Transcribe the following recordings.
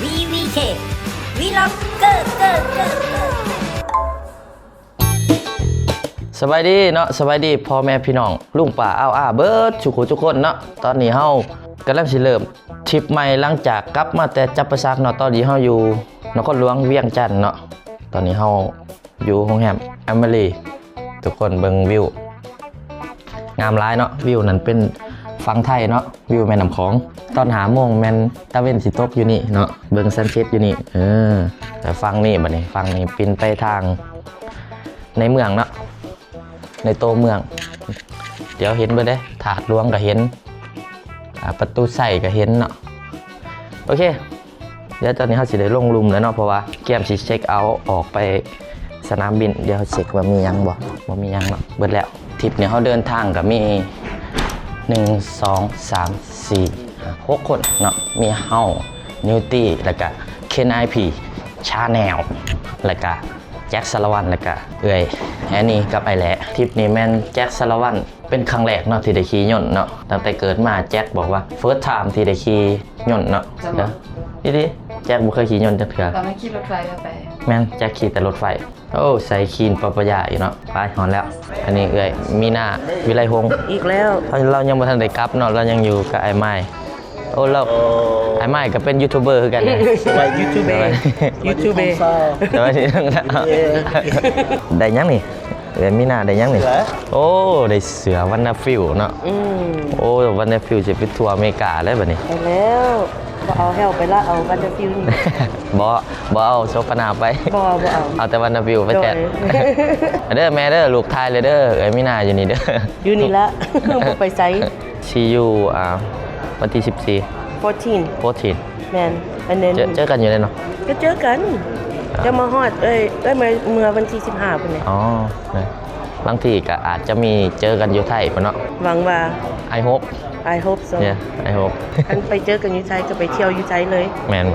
ວີວີເຄ ວີລັອກເກີ ເກີ ເກີ ເກີ. ສະບາຍດີເນາະ ສະບາຍດີພໍ່ແມ່ພີ່ນ້ອງ ລຸງປ້າອາວອາເບິດສູ່ຜູ້ສູ່ຄົນເນາະ. ຕອນນີ້ເຮົາກຳລັງຊິເລີ່ມທຣິບໃໝ່ ຫຼັງຈາກກັບມາແຕ່ຈຳປາສັກເນາະ. ຕອນນີ້ເຮົາຢູ່ນະຄອນຫຼວງວຽງຈັນເນາະ. ຕອນນີ້ເຮົາຢູ່ໂຮງແຮມແອມເມຣີ ທຸກຄົນເບິ່ງວິວ ງາມຫຼາຍເນາະ. ວິວນັ້ນເປັນຝັ່ງໄທເນາະ ວິວແມ່ນ້ຳຂອງ. ຕອນຫ້າໂມງແມ່ນຕາເວັນຊິຕົກຢູ່ນີ້ເນາະ ເບິ່ງຊັນເຊັດຢູ່ນີ້. ເອີ ແຕ່ຝັ່ງນີ້ ບັດນີ້ຝັ່ງນີ້ປິ່ນໄປທາງໃນເມືອງເນາະ ໃນໂຕເມືອງ. ດຽວເຫັນເບິດເດ້ ທາດຫຼວງກໍເຫັນ ອາ ປະຕູໄຊກໍເຫັນເນາະ. ໂອເຄ ດຽວຕອນນີ້ເຮົາຊິໄດ້ລົງລຸ່ມແລ້ວເນາະ ເພາະວ່າກຽມຊິເຊັກເອົາອອກໄປສະໜາມບິນ. ດຽວເຊັກວ່າມີຫຍັງບໍ່ ບໍ່ມີຫຍັງເນາະ ເບິດແລ້ວ. ທຣິບນີ້ເຮົາເດີນທາງກໍມີ ໜຶ່ງ ສອງ ສາມ ສີ່ ຫ້າ ຫົກຄົນເນາະ. ມີເຮົາ ນິວຕີ ແລ້ວກະ ເຄນໄອພີ ຊາແນລ ແລ້ວກະ ແຈັກ ສາລະວັນ ແລ້ວກະເອື້ອຍແອນນີກັບອ້າຍແຫຼ. ທຣິບນີ້ແມ່ນແຈັກ ສາລະວັນ ເປັນຄັ້ງແລກເນາະທີ່ໄດ້ຂີ່ຍົນເນາະ. ຕັ້ງແຕ່ເກີດມາແຈັກບອກວ່າ ເຟີສທາມທີ່ໄດ້ຂີ່ຍົນເນາະ. ອີ່ຫຼີ ແຈັກບໍ່ເຄີຍຂີ່ຍົນຈັກເທື່ອ. ຕອນນັ້ນຂີ່ລົດໄຟໄປ. ແມ່ນ ແຈັກຂີ່ແຕ່ລົດໄຟ. ໂອ້ ໃສ່ຄີນປະປະຢາອີກເນາະ. ໄປ ຮອດແລ້ວ. ອັນນີ້ເອື້ອຍມີນາ ວິໄລວົງ ອີກແລ້ວ. ລາວຍັງບໍ່ທັນໄດ້ກັບເນາະ ລາວຍັງຢູ່ກັບອ້າຍມາຍ. ໂອ້ ລາວ ອ້າຍມາຍກໍເປັນຢູທູບເບີຄືກັນເດ້. ສະບາຍດີຢູທູບເບີ ຢູທູບເບີ. ສະບາຍດີ. ໄດ້ຫຍັງນີ້? ເອື້ອຍມີນາໄດ້ຫຍັງນີ້? ໂອ້ ໄດ້ເສື້ອວັນນາຟິວເນາະ. ອືມ ໂອ້ ວັນນາຟິວຊິໄປທົ່ວອາເມລິກາແລ້ວບັດນີ້. ໄປແລ້ວ ບໍ່ເອົາແລ້ວ ໄປລະເອົາວັນນາຟິວນີ້. ບໍ່ ບໍ່ເອົາໂຊປະນາໄປ. ບໍ່ ບໍ່ເອົາ ເອົາແຕ່ວັນນາຟິວໄປແທນ. ເດີແມ່ເດີ ລູກຖ່າຍເລີຍເດີ ເອື້ອຍມີນາຢູ່ນີ້ເດີ. ຢູ່ນີ້ລະ ບໍ່ໄປໃສ. See you ອ່າ ວັນທີສິບສີ່ fourteen fourteen. ແມ່ນ and then ເຈີ ເຈີກັນຢູ່ເດ້ເນາະ. ກໍເຈີກັນ ຈະມາຮອດ ເອີຍ ເອີຍ ເມື່ອ ເມື່ອວັນທີສິບຫ້າພຸ້ນເດ້. ອໍ ບາງທີກໍອາດຈະມີເຈີກັນຢູ່ໄທພຸ້ນເນາະ. ຫວັງວ່າ. I hope. I hope so. Yeah, I hope. ຄັນໄປເຈີກັນຢູ່ໄທກໍໄປທ່ຽວຢູ່ໄທເລີຍ. ແມ່ນ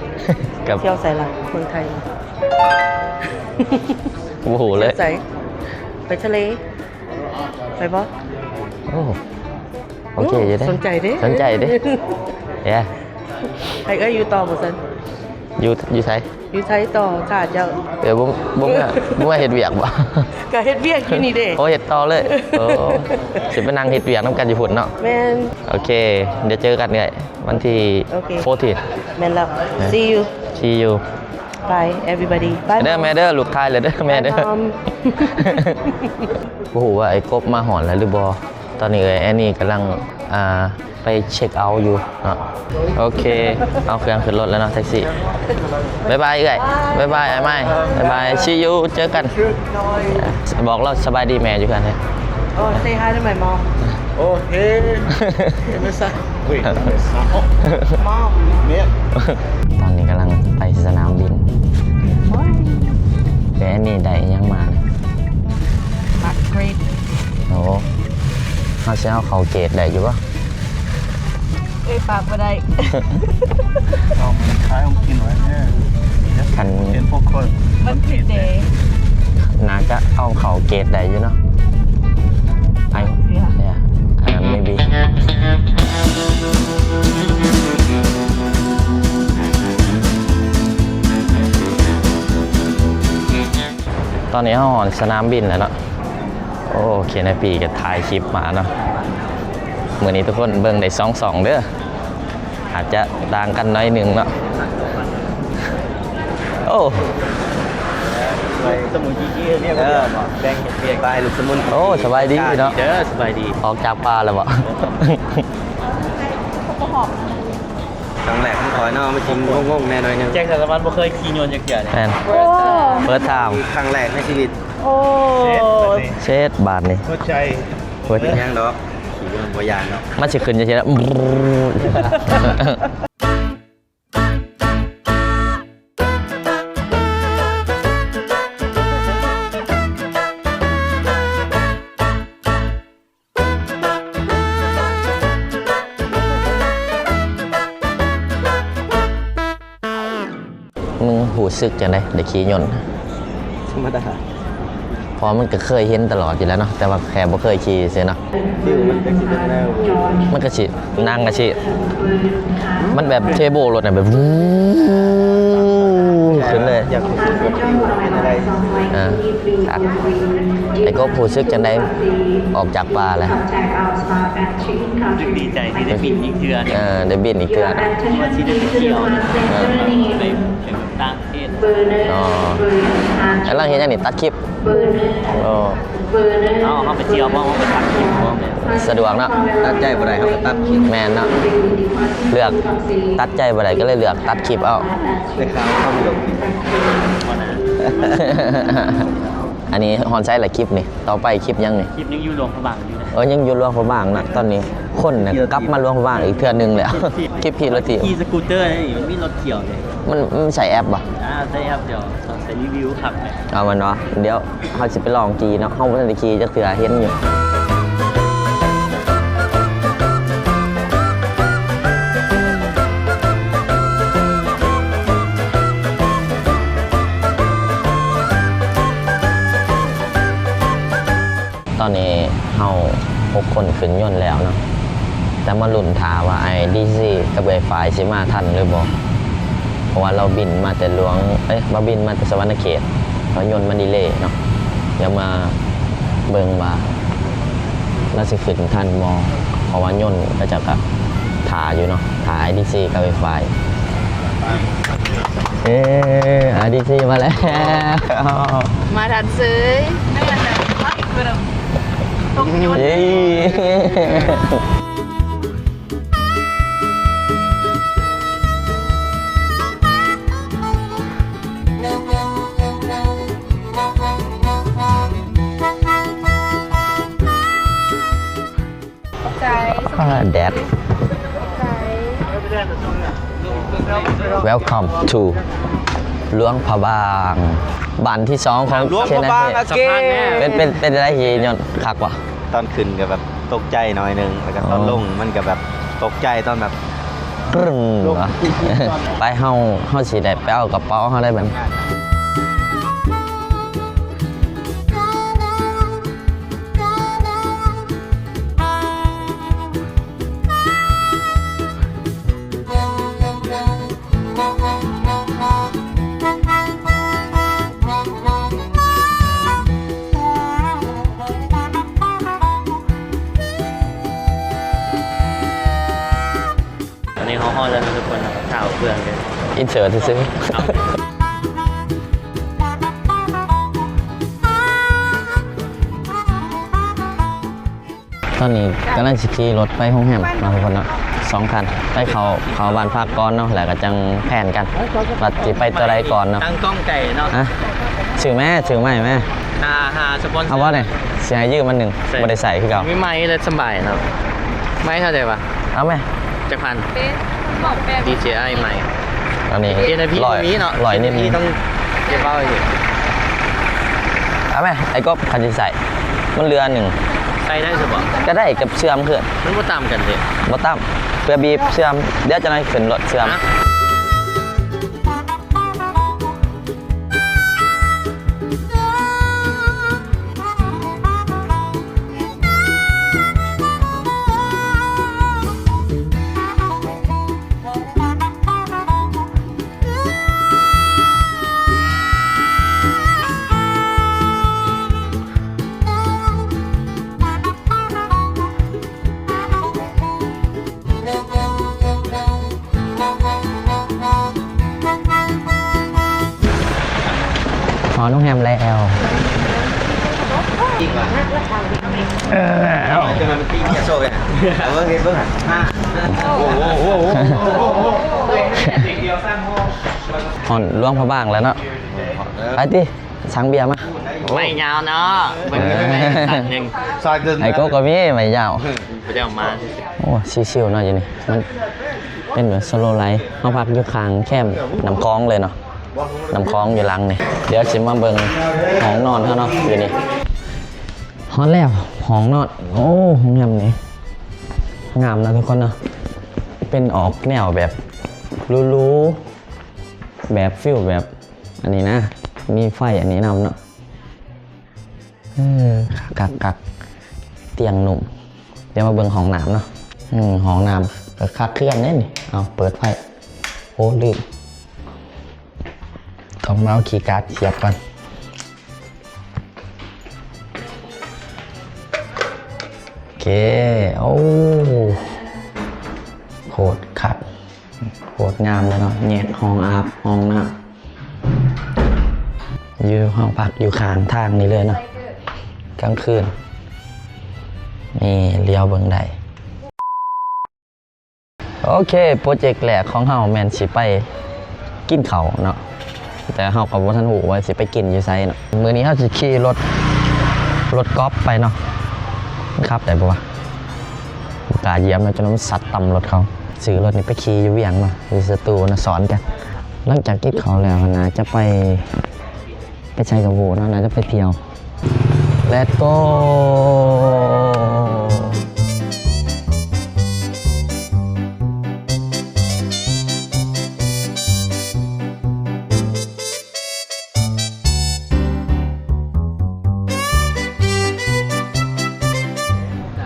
ໆ. ກັບ ທ່ຽວໃສລະ ເມືອງໄທ? ບໍ່ຮູ້ເລີຍ. ໄປທະເລ ໄປບໍ່? ໂອ້ ໂອເຄຢູ່ເດ້. ສົນໃຈເດ້ ສົນໃຈເດ້. Yeah. ໃຫ້ເອື້ອຍຢູ່ຕໍ່ບໍ່ຊັ້ນ? ຢູ່ ຢູ່ໃສ? ຢູ່ໄທຕໍ່ຖ້າເຈົ້າ. ເອີ ບໍ່ ບໍ່ເມືອ ບໍ່ເມືອເຮັດວຽກບໍ່? ກໍເຮັດວຽກຢູ່ນີ້ເດ້. ໂອ້ ເຮັດຕໍ່ເລີຍ. ໂອ້ ຊິໄປນັ່ງເຮັດວຽກນຳກັນຢູ່ພຸ້ນເນາະ. ແມ່ນ. ໂອເຄ ດຽວເຈີກັນເອື້ອຍ ວັນທີ ໂອເຄ fourteen. ແມ່ນແລ້ວ. See you. See you. Bye everybody. Bye ເດີແມ່ເດີ ລູກຖ່າຍເລີຍເດີແມ່ເດີ. ບໍ່ຮູ້ວ່າໄອ້ກົບມາຮອດແລ້ວຫຼືບໍ່. ຕອນນີ້ເອື້ອຍແອນນີກຳລັງ ອ່າ ໄປເຊັກເອົາຢູ່ເນາະ. ໂອເຄ ເອົາເຄື່ອງຂຶ້ນລົດແລ້ວເນາະ ແທັກຊີ. ບາຍບາຍເອື້ອຍ ບາຍບາຍອ້າຍມາຍ ບາຍບາຍ see you ເຈີກັນ. ບອກລາວສະບາຍດີແມ່ຢູ່ເຮືອນເດ້. Oh, say hi to my mom. Oh, hey. Hey, Missa. Wait, Missa. Mom. ຕອນນີ້ກຳລັງໄປສະໜາມບິນ. ແຕ່ອັນນີ້ໄດ້ຫຍັງມາ? ບັດເກຣດ. ໂອ້ ເຮົາຊິເອົາເຂົ້າເກດໄດ້ຢູ່ບໍ່? ເອີຍ ປາກບໍ່ໄດ້. ເອົາມັນຄ້າຍຂອງກິນໄວ້ແທ້. ຄັນ ເປັນພວກຄົນ ມັນຜິດເດ້. ໜ້າຈະເອົາເຂົ້າເກດໄດ້ຢູ່ເນາະ. I, yeah, uh, maybe. ຕອນນີ້ເຮົາຮອດສະໜາມບິນແລ້ວເນາະ. ໂອເຄ ນາຍປີກໍຖ່າຍຄລິບມາເນາະ. ມື້ນີ້ທຸກຄົນເບິ່ງໄດ້ສອງຊ່ອງເດີ ອາດຈະຕ່າງກັນໜ້ອຍໜຶ່ງເນາະ. ໂອ້ ສະໝຸນຈີຈີ ເອີ ແບ່ງເຮັດວຽກ ໄປລູກສະໝຸນ. ໂອ້ ສະບາຍດີເນາະ. ເດີ ສະບາຍດີ. ອອກຈາກປ່າແລ້ວບໍ່? ຄັ້ງແລກຂອງຂ້ອຍເນາະ ມັນຊິງົງໆແດ່ໜ້ອຍໜຶ່ງ. ແຈັກ ສາລະວັນ ບໍ່ເຄີຍຂີ່ຍົນຈັກເທື່ອເດ້. ແມ່ນ. ໂອ້ first time ຄັ້ງແລກໃນຊີວິດ. ໂອ້ ເຊັດບາດນີ້ ເຊັດບາດນີ້. ຫົວໃຈ ບໍ່ເປັນຫຍັງດອກ ຂີ່ຍົນບໍ່ຢ້ານເນາະ. ມັນຊິຂຶ້ນຈັ່ງຊີ້ລະ. ມຶງຮູ້ສຶກຈັ່ງໃດໄດ້ຂີ່ຍົນ? ທຳມະດາ. ເພາະມັນກໍເຄີຍເຫັນຕະຫຼອດຢູ່ແລ້ວເນາະ ແຕ່ວ່າແຄ່ບໍ່ເຄີຍຂີ່ຊື່ເນາະ. ມັນກໍຊິນັ່ງອາຊີບ ມັນແບບເທໂບລົດນະ ແບບວູ້ຂຶ້ນເລີຍ. ຢາກຮູ້ສຶກວ່າເປັນຈັ່ງໃດ. ອ່າ ໄອ້ກົບຮູ້ສຶກຈັ່ງໃດ ອອກຈາກປ່າແລ້ວ? ຮູ້ສຶກດີໃຈທີ່ໄດ້ບິນອີກເທື່ອ. ເອີ ໄດ້ບິນອີກເທື່ອ. ວ່າຊິໄດ້ໄປທ່ຽວ ເອີ ໄປ ໄປຕ່າງປະເທດ. ອໍ ກຳລັງເຮັດຫຍັງນີ້? ຕັດຄລິບ. ອໍ ເອົາ ເຮົາໄປທ່ຽວ ເຮົາກໍຕັດຄລິບ ສະດວກເນາະ. ຕັດໃຈບໍ່ໄດ້ ເຮົາກໍຕັດຄລິບ. ແມ່ນເນາະ ເລືອກ ຕັດໃຈບໍ່ໄດ້ ກໍເລີຍເລືອກຕັດຄລິບເອົາ. ໄດ້ຂ່າວເຂົາມີລົດ. ອັນນີ້ຮອດໃສລະຄລິບນີ້? ຕໍ່ໄປຄລິບຫຍັງນີ້? ຄລິບຍັງຢູ່ຫຼວງພະບາງຢູ່ນະ. ເອີ ຍັງຢູ່ຫຼວງພະບາງນະ. ຕອນນີ້ຄົນນະ ຂີ່ລົດຖີບ ກັບມາຫຼວງພະບາງອີກເທື່ອໜຶ່ງແລ້ວ. ຄລິບຂີ່ລົດຖີບ ຂີ່ສະກູດເຕີນີ້ ມັນມີລົດທ່ຽວເດ້. ມັນ ມັນໃຊ້ແອັບບໍ່? ອ່າ ໃຊ້ແອັບ ດຽວ ໃຊ້ຣີວິວຄັກແຫຼະ. ເອົາແມ່ນບໍ່? ດຽວເຮົາຊິໄປລອງຂີ່ເນາະ. ເຮົາບໍ່ທັນໄດ້ຂີ່ຈັກເທື່ອ ເຫັນຢູ່. ຕອນນີ້ເຮົາຫົກຄົນຂຶ້ນຍົນແລ້ວເນາະ ແຕ່ມາລຸ້ນຖ້າວ່າອ້າຍດີຊີກັບເອື້ອຍຝ້າຍຊິມາທັນຫຼືບໍ່ ເພາະວ່າລາວບິນມາແຕ່ຫຼວງ ເອີຍ ບໍ່ ບິນມາແຕ່ສະຫວັນນະເຂດ ລາວຍົນມາດີເລເນາະ. ດຽວມາເບິ່ງວ່າລາວຊິຂຶ້ນທັນບໍ່ ເພາະວ່າຍົນເຂົາເຈົ້າກໍຖ້າຢູ່ເນາະ ຖ້າອ້າຍດີຊີກັບເອື້ອຍຝ້າຍ. ເອີ ອາດີຊີມາແລ້ວ ມາທັນເສີຍ. ເຢ້ ຂອບໃຈ. ຟ້າແດດ. ຂອບໃຈ. Welcome to ຫຼວງພະບາງ ບ້ານທີສອງຂອງຫຼວງພະບາງ ເຊນນາເຂດ. ເປັນ ເປັນ ເປັນຈັ່ງໃດທີ່ຍົນຄັກບໍ່? ຕອນຂຶ້ນກໍແບບຕົກໃຈໜ້ອຍໜຶ່ງ ແລ້ວກໍຕອນ ອໍ ລົງມັນກໍແບບຕົກໃຈຕອນແບບ ປຶ້ງ ເນາະ. ໄປ ເຮົາ ເຮົາຊິໄດ້ໄປເອົາກະເປົາເຮົາໄດ້ບັດນີ້. ຕອນນີ້ເຮົາຮອດແລ້ວເນາະທຸກຄົນເນາະ ຖ້າເອົາເຄື່ອງເດີ ອິນເສີດຊື່ໆ. ຕອນນີ້ກຳລັງຊິຂີ່ລົດໄປໂຮງແຮມເນາະທຸກຄົນເນາະ ສອງຄັນ ໄປເຂົ້າ ເຂົ້າບ້ານພັກກ່ອນເນາະ ແລ້ວກໍຈັ່ງແພນກັນວ່າຊິໄປຕົວໃດກ່ອນເນາະ. ຕັ້ງກ້ອງໄກເນາະ. ຮະ? ຊື້ແມ້ ຊື້ໃໝ່ແມ້. ຫາ ຫາສະປອນເຊີ ເອົາບໍ່ນີ້? ຊິໃຫ້ຢືມອັນໜຶ່ງ ບໍ່ໄດ້ໃຊ້ຄືເກົ່າ. ມີໄມແລ້ວສະບາຍເນາະ. ໄມເທົ່າໃດວະ? ເອົາແມ້. ຈັກພັນ? ດີເຈໄອ ໃໝ່ ອັນນີ້ ເອັນໄອພີ ບໍ່ມີເນາະ. ຮ້ອຍ ຮ້ອຍນິດໜຶ່ງ ຕ້ອງເກັບເອົາຢູ່. ເອົາແມ້ ໄອ້ກົບ ຄັນຊິໃສ່ ມັນເຫຼືອໜຶ່ງ ໃສ່ໄດ້ຊະບໍ່? ກໍໄດ້ ກັບເຊື່ອມຄືນ ມັນບໍ່ຕ່ຳກັນເດ້. ບໍ່ຕ່ຳ ເພື່ອບີບເຊື່ອມ ດຽວຈັ່ງໃຫ້ຂຶ້ນລົດເຊື່ອມ. ຮອດໂຮງແຮມແລ້ວ. ເອີ ເອົາ ຮອດຫຼວງພະບາງແລ້ວເນາະ. ໄປຕິ. ສັ່ງເບຍມາ. ໄມ້ຍາວເນາະ ເບິ່ງ ເອີ ໄມ້ສັ້ນໜຶ່ງ ຊອຍເດີນ ໄອ້ກົບກໍມີໄມ້ຍາວ ບໍ່ໄດ້ເອົາມາ. ໂອ້ ຊິວໆເນາະ ຢູ່ນີ້ມັນເປັນແບບສະໂລໄລຟ໌ ເຮົາພັກຢູ່ຂ້າງແຄມນ້ຳຂອງເລີຍເນາະ ນ້ຳຂອງຢູ່ຫຼັງນີ້. ດຽວຊິມາເບິ່ງຫ້ອງນອນເຮົາເນາະ ຢູ່ນີ້. ຮອດແລ້ວຫ້ອງນອນ. ໂອ້ ໂຮງແຮມນີ້ງາມເນາະທຸກຄົນເນາະ ເປັນອອກແນວແບບຫຼູໆ ແບບຟີລແບບ ອັນນີ້ນະ ມີໄຟອັນນີ້ນຳເນາະ. ເອີ ຄັກໆໆ ຕຽງນຸ້ມ. ດຽວມາເບິ່ງຫ້ອງນ້ຳເນາະ. ອືມ ຫ້ອງນ້ຳກໍຄັກຄືກັນເດ້ນີ້. ເອົາ ເປີດໄຟ. ໂອ້ ລືມ ຕ້ອງມາເອົາຄີກາດສຽບກ່ອນ. ໂອເຄ ໂອ້ ໂຄດຄັກ ໂຄດງາມເລີຍເນາະ. ແຍກຫ້ອງອາບ ຫ້ອງນ້ຳ ຢູ່ຫ້ອງພັກຢູ່ຂ້າງທາງນີ້ເລີຍເນາະ. ກາງຄືນນີ້ຫຼຽວເບິ່ງໄດ້. ໂອເຄ ໂປຣເຈັກແລກຂອງເຮົາແມ່ນຊິໄປກິນເຂົ້າເນາະ, ແຕ່ເຮົາກໍບໍ່ທັນຮູ້ວ່າຊິໄປກິນຢູ່ໃສເນາະ. ມື້ນີ້ເຮົາຊິຂີ່ລົດ ລົດກອບໄປເນາະ. ມັນຂັບໄດ້ບໍ່ວະ? ບໍ່ກ້າຢຽບເນາະ, ຈົນມັນສັດຕຳລົດເຂົາ. ຊື້ລົດນີ້ໄປຂີ່ຢູ່ວຽງເນາະ, ຢູ່ສະຕູນະ ສອນກັນ. ຫຼັງຈາກກິນເຂົ້າແລ້ວ ໜ້າຈະໄປ ໄປໃສກໍບໍ່ຮູ້ເນາະ, ໜ້າຈະໄປທ່ຽວ. Let's go.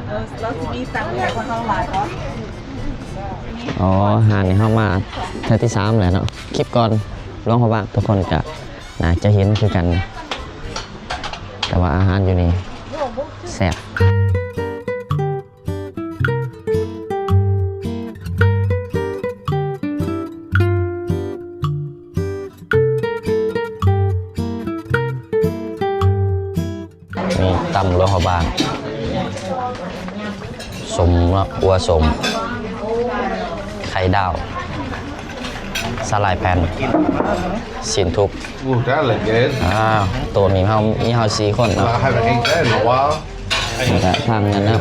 ເອີ ລາວຊິມີຕັງໃຫ້ພວກເຮົາຫຼາຍບໍ່? ອໍ ຮ້ານນີ້ເຮົາມາເທື່ອທີສາມແລ້ວເນາະ. ຄລິບກ່ອນຫຼວງພະບາງ ທຸກຄົນກະໜ້າຈະເຫັນຄືກັນ, ແຕ່ວ່າອາຫານຢູ່ນີ້ແຊບ. ມີຕຳຫຼວງພະບາງ ສົ້ມເນາະ ອົ່ວສົ້ມ ໄຂ່ດາວ ສາຫຼ່າຍແຜ່ນ ຊີ້ນທຸບ. Ooh, that look good. ອ້າວ ໂຕນີ້ເຮົາ ມີເຮົາສີ່ຄົນເນາະ. I haven't ate that in a while. ແລ້ວກະທາງນັ້ນນະ.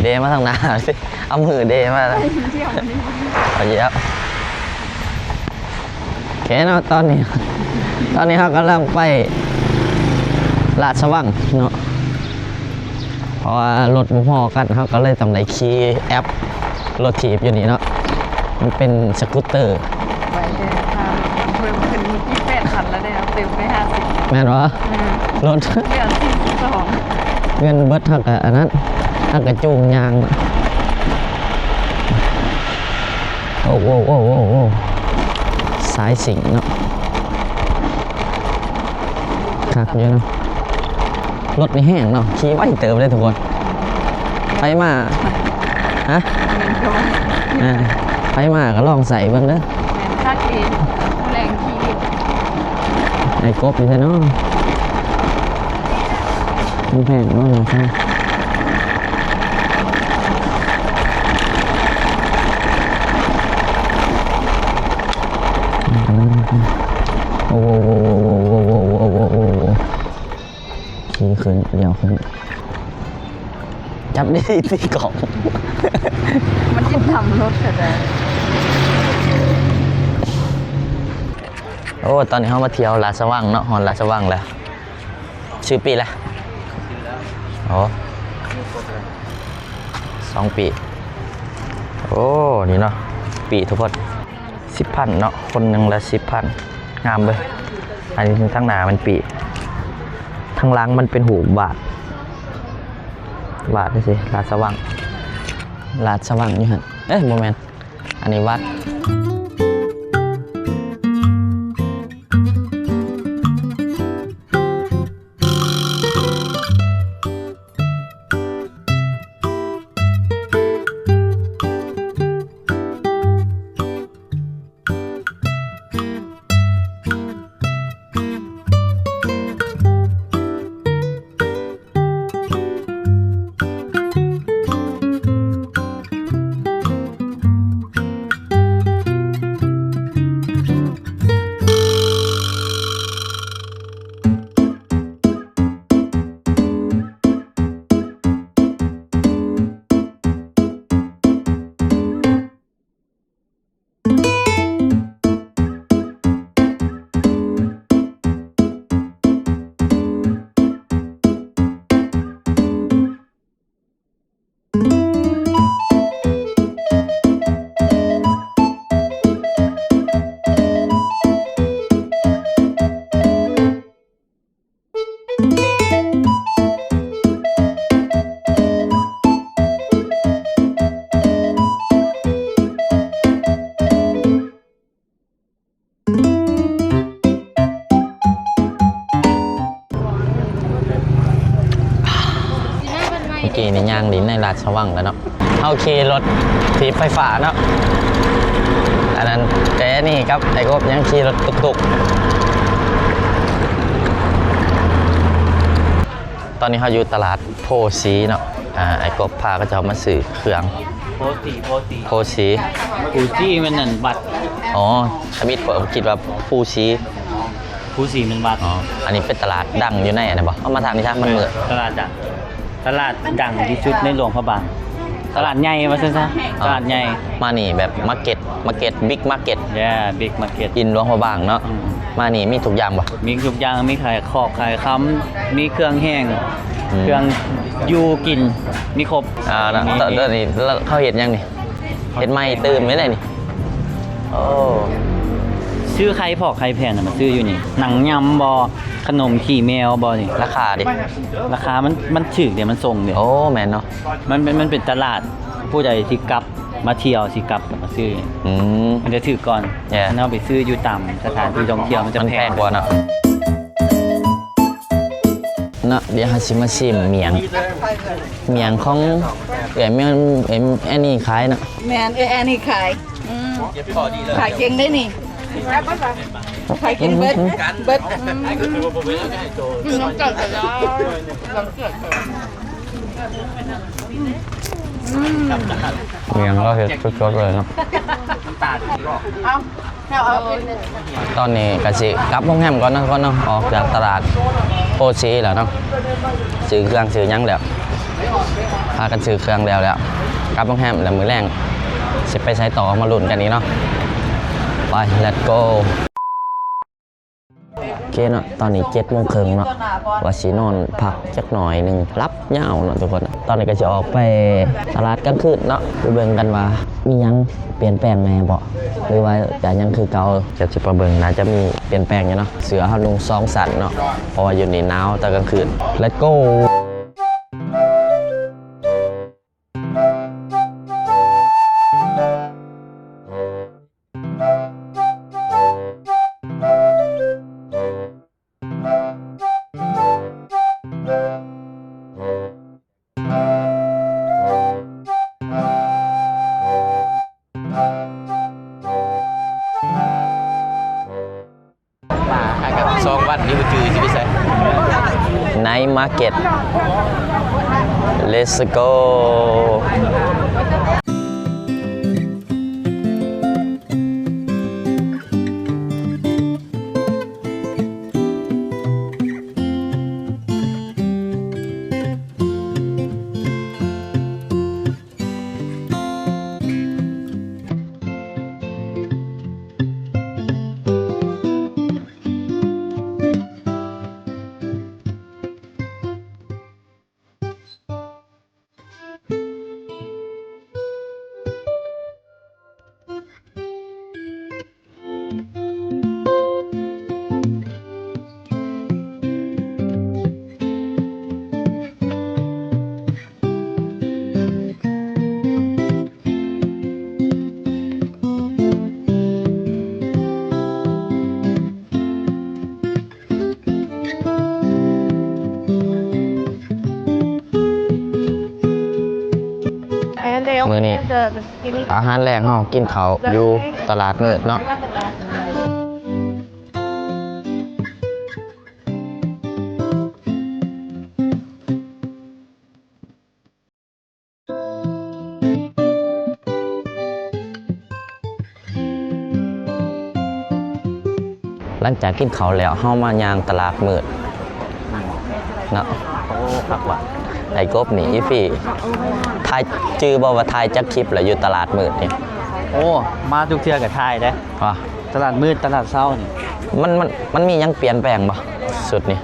ເດມາທາງໜ້າ ເອົາມືເດມາ. ເອົາຢຽບ. ໂອເຄເນາະ ຕອນນີ້ ຕອນນີ້ເຮົາກຳລັງໄປລາດສະຫວ່າງເນາະ. ເພາະວ່າລົດບໍ່ພໍກັນ ເຮົາກໍເລີຍຕ້ອງໄດ້ຂີ່ແອັບລົດຖີບຢູ່ນີ້ເນາະ, ມັນເປັນສະກູດເຕີ. ໄວແທ້ ຄ່າລົດເພີ່ມຂຶ້ນ ເມື່ອກີ້ແປດພັນແລ້ວເດ້ ເຮົາຕື່ມໄປຫ້າສິບ. ແມ່ນບໍ່? ອືມ ລົດເຫຼືອສີ່ສິບສອງ. ເງິນເບິດ ເຮົາກໍອັນນັ້ນ ເຮົາກໍຈູງຍ່າງ. ໂອ້ ໂອ້ ໂອ້ ໂອ້ ໂອ້ ສາຍສິງເນາະ. ຄັກຢູ່ເນາະ, ລົດນີ້ແຮງເນາະ, ຂີ່ໄວເຕີບເດ້ທຸກຄົນ. ໃຜມາ ຮະ? ອ່າ ໃຜມາກໍລອງໃຊ້ເບິ່ງເດີ. ແມ່ນ ຄັກດີ ແຮງຂີ່. ໄອ້ກົບຢູ່ໃສເນາະ? ມັນແພງເນາະ ລາຄາ. ໂອ້ໂຫ ຂີ່ຂຶ້ນ ລ້ຽວຂຶ້ນ. ຈັບດີໆ ຕິກອງ ມັນຊິທຳລົດກະໄດ້. ໂອ້ ຕອນນີ້ເຮົາມາທ່ຽວລາດສະຫວ່າງເນາະ, ຮອດລາດສະຫວ່າງແລ້ວ. ຊື່ປີລະ? ໂອ້ ສອງປີ. ໂອ້ ນີ້ເນາະ ປີທຸກຄົນ ສິບພັນເນາະ, ຄົນໜຶ່ງລະສິບພັນ. ງາມເວີຍ. ອັນນີ້ທາງໜ້າແມ່ນປີ, ທາງຫຼັງມັນເປັນຮູບບາດ, ບາດຈັ່ງຊີ້. ລາດສະຫວ່າງ ລາດສະຫວ່າງຢູ່ຫັ້ນ. ເອີ ບໍ່ແມ່ນ, ອັນນີ້ວັດ. ໂ ກີ້ນີ້ຍ່າງຫຼິ້ນໃນລາດຊະວັງແລ້ວເນາະ. ເຮົາຂີ່ລົດຖີບໄຟຟ້າເນາະ. ອັນນັ້ນແຕ່ນີ້ກັບໄອ້ກົບຍັງຂີ່ລົດຕຸກໆ. ຕອນນີ້ເຮົາຢູ່ຕະຫຼາດໂພສີເນາະ. ອ່າ ໄອ້ກົບພາເຂົາເຈົ້າມາຊື້ເຄື່ອງ. ໂພສີ ໂພສີ ໂພສີ ພູສີແມ່ນອັນວັດ. ອໍ ທຳອິດຂ້ອຍຄິດວ່າພູສີ. ພູສີແມ່ນວັດ. ອໍ ອັນນີ້ເປັນຕະຫຼາດດັງຢູ່ໃນອັນນັ້ນບໍ່? ເອົາມາທາງນີ້ຊະ ມັນມືດ. ຕະຫຼາດດັງ ຕະຫຼາດດັງທີ່ສຸດໃນຫຼວງພະບາງ. ຕະຫຼາດໃຫຍ່ວ່າຊັ້ນຊະ. ອໍ ຕະຫຼາດໃຫຍ່. ມານີ້ແບບມາເກັດ ມາເກັດ ບິກມາເກັດ. Yeah, big market in ຫຼວງພະບາງເນາະ. ອືມ ມານີ້ມີທຸກຢ່າງບໍ່? ມີທຸກຢ່າງ ມີຂາຍຂອກຂາຍຄຳ ມີເຄື່ອງແຫ້ງ ອືມ ເຄື່ອງຢູ່ກິນ ມີຄົບ. ອ່າ ເນາະ ມີ ຕອນ ຕອນນີ້ເຂົາເຮັດຫຍັງນີ້? ເຮັດໄມ້ຕື່ມໄວ້ໄດ້ນີ້. ໂອ້ ຊື້ໄຂ່ພອກໄຂ່ແຜ່ນນະ ມາຊື້ຢູ່ນີ້. ໜັງຍຳບໍ່? ຂະໜົມຂີ້ແມວບໍ່ນີ້? ລາຄາເດ? ລາຄາມັນ ມັນຖືກເດ ມັນສົ່ງເດ. ໂອ້ ແມ່ນເນາະ. ມັນເປັນ ມັນເປັນຕະຫຼາດ ຜູ້ໃດທີ່ກັບ ມາທ່ຽວ ຊິກັບ ແລ້ວມາຊື້. ອືມ ມັນຈະຖືກກ່ອນ. ແມ່ນ. ຄັນເຮົາໄປຊື້ຢູ່ຕາມສະຖານທີ່ທ່ອງທ່ຽວ ມັນຈະ ມັນແພງ ແພງກວ່າເນາະ. ເນາະ ດຽວເຮົາຊິມາຊີມໝ້ຽງ ໝ້ຽງຂອງເອື້ອຍແມ່ນ ເອີ ແອນນີຂາຍເນາະ. ແມ່ນ ເອື້ອຍແອນນີຂາຍ. ອືມ ຂາຍເກັ່ງເດ້ນີ້ ຂາຍເກັ່ງເບິດ ເບິດ. ອືມ ກິນນ້ຳກັນກໍໄດ້ ອືມ ໝ້ຽງລາວເຮັດສົດໆເລີຍເນາະ. ເອົາ ຕອນນີ້ກໍຊິກັບໂຮງແຮມກ່ອນເນາະ ທຸກຄົນເນາະ. ອອກຈາກຕະຫຼາດໂພສີແລ້ວເນາະ ຊື້ເຄື່ອງຊື້ຫຍັງແລ້ວ ພາກັນຊື້ເຄື່ອງແລ້ວ ແລ້ວກັບໂຮງແຮມ. ແລ້ວມື້ແລງຊິໄປໃສຕໍ່ ມາລຸ້ນກັນອີກເນາະ. ໄປ let's go. ໂອເຄເນາະ ຕອນນີ້ເຈັດໂມງເຄິ່ງເນາະ ວ່າຊິນອນພັກຈັກໜ້ອຍໜຶ່ງ ຫຼັບຍາວເນາະທຸກຄົນ. ຕອນນີ້ກໍຊິອອກໄປຕະຫຼາດກາງຄືນເນາະ ໄປເບິ່ງກັນວ່າມີຫຍັງປ່ຽນແປງແດ່ບໍ່ ຫຼືວ່າຈະຍັງຄືເກົ່າ. ກໍຊິໄປເບິ່ງ ໜ້າຈະມີປ່ຽນແປງຢູ່ເນາະ. ເສື້ອເຮົານຸ່ງສອງຊັ້ນເນາະ ເພາະວ່າຢູ່ນີ້ໜາວຕອນກາງຄືນ. Let's go. ສອງວັນນີ້ບໍ່ຈື່ຊິໄປໃສ ໃນມາເກັດ. Let's go. ມື້ນີ້ອາຫານແລງເຮົາກິນເຂົ້າຢູ່ຕະຫຼາດມືດເນາະ. ຫຼັງຈາກກິນເຂົ້າແລ້ວ ເຮົາມາຍ່າງຕະຫຼາດມືດເນາະ. ໂອ້ ຄັກວ່ະ ໄອ້ກົບນີ້ ອີພີ ຖ່າຍ ຈື່ບໍ່ວ່າຖ່າຍຈັກຄລິບແລ້ວຢູ່ຕະຫຼາດມືດນີ້? ໂອ້ ມາທຸກເທື່ອກໍຖ່າຍເດ້. ວ່າ ຕະຫຼາດມືດ ຕະຫຼາດເຊົ້ານີ້ ມັນ ມັນ ມັນມີຫຍັງປ່ຽນແປງບໍ່ ຊຸດນີ້?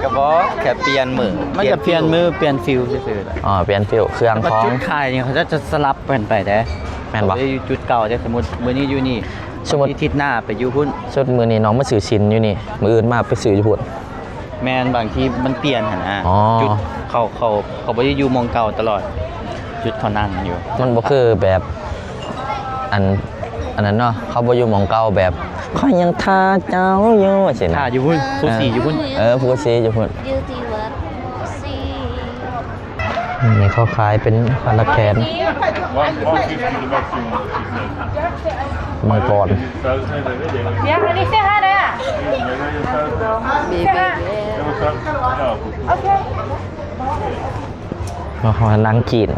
ກໍບໍ່ ແຄ່ປ່ຽນມື້ ມັນກໍປ່ຽນມື້ ປ່ຽນຟິວຊື່ໆ. ອໍ ປ່ຽນຟິວ ເຄື່ອງຂອງ ຈຸດຂາຍນີ້ເຂົາເຈົ້າຈະສະຫຼັບກັນໄປເດ້. ແມ່ນບໍ່? ບໍ່ໄດ້ຢູ່ຈຸດເກົ່າເດ້. ສົມມຸດມື້ນີ້ຢູ່ນີ້ ສົມມຸດອາທິດໜ້າໄປຢູ່ພຸ້ນ. ສົມມຸດມື້ນີ້ນ້ອງມາຊື້ຊີ້ນຢູ່ນີ້ ມື້ອື່ນມາໄປຊື້ຢູ່ພຸ້ນ. ແມ່ນ ບາງທີມັນປ່ຽນຫັ້ນນະ. ອໍ ຈຸດເຂົາ ເຂົາ ເຂົາບໍ່ໄດ້ຢູ່ໝ່ອງເກົ່າຕະຫຼອດ ຈຸດເຂົານັ່ງຢູ່. ມັນບໍ່ຄືແບບ ອັນ ອັນນັ້ນເນາະ ເຂົາບໍ່ຢູ່ໝ່ອງເກົ່າ ແບບຂ້ອຍຍັງຖ້າເຈົ້າຢູ່ ຊີ້ນະ. ຖ້າຢູ່ພຸ້ນ ພູສີຢູ່ພຸ້ນ. ເອີ ພູສີຢູ່ພຸ້ນ ຢູ່ທີ່ວັດພູສີ. ນີ້ເຂົາຂາຍເປັນອັນລະແຂນ ມັງກອນ. ເບເບ້ ໂອເຄ ເນາະ ວ່າໜັງຈີນ.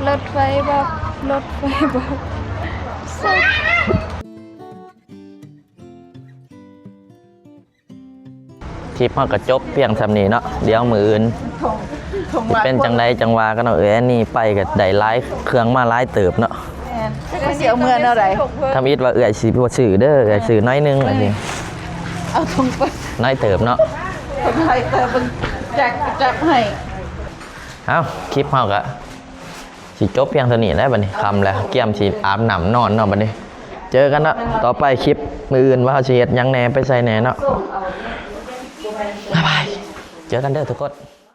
ລົດໄຟບອກ ລົດໄຟບອກ. ຄລິບເຮົາກໍຈົບພຽງສ່ຳນີ້ເນາະ ດຽວມື້ອື່ນເປັນຈັ່ງໃດຈັ່ງວ່າກັນເນາະ. ເອື້ອຍແອນນີໄປກໍໄດ້ຫຼາຍເຄື່ອງມາຫຼາຍເຕີບເນາະ. ແມ່ນ ຈັກຊິເອົາເມືອແນວໃດ. ທຳອິດວ່າເອື້ອຍຊິບໍ່ຊື້ເດີ ເອື້ອຍຊື້ໜ້ອຍໜຶ່ງ ເອີ ວ່າຊິ ເອົາຖົງໄປ ໜ້ອຍເຕີບເນາະ ຖົງໄປເຕີບ ຈັກຈັບໃຫ້. ເອົ້າ ຄລິບເຮົາກໍຊິຈົບພຽງເທົ່ານີ້ແຫຼະ ບັດນີ້ຄ່ຳແລ້ວ ກຽມຊິອາບນ້ຳນອນເນາະ. ບັດນີ້ເຈີກັນເນາະ ຕໍ່ໄປຄລິບມື້ອື່ນວ່າເຮົາຊິເຮັດຫຍັງແດ່ ໄປໃສແດ່ເນາະ. ບາຍບາຍ ເຈີກັນເດີທຸກຄົນ.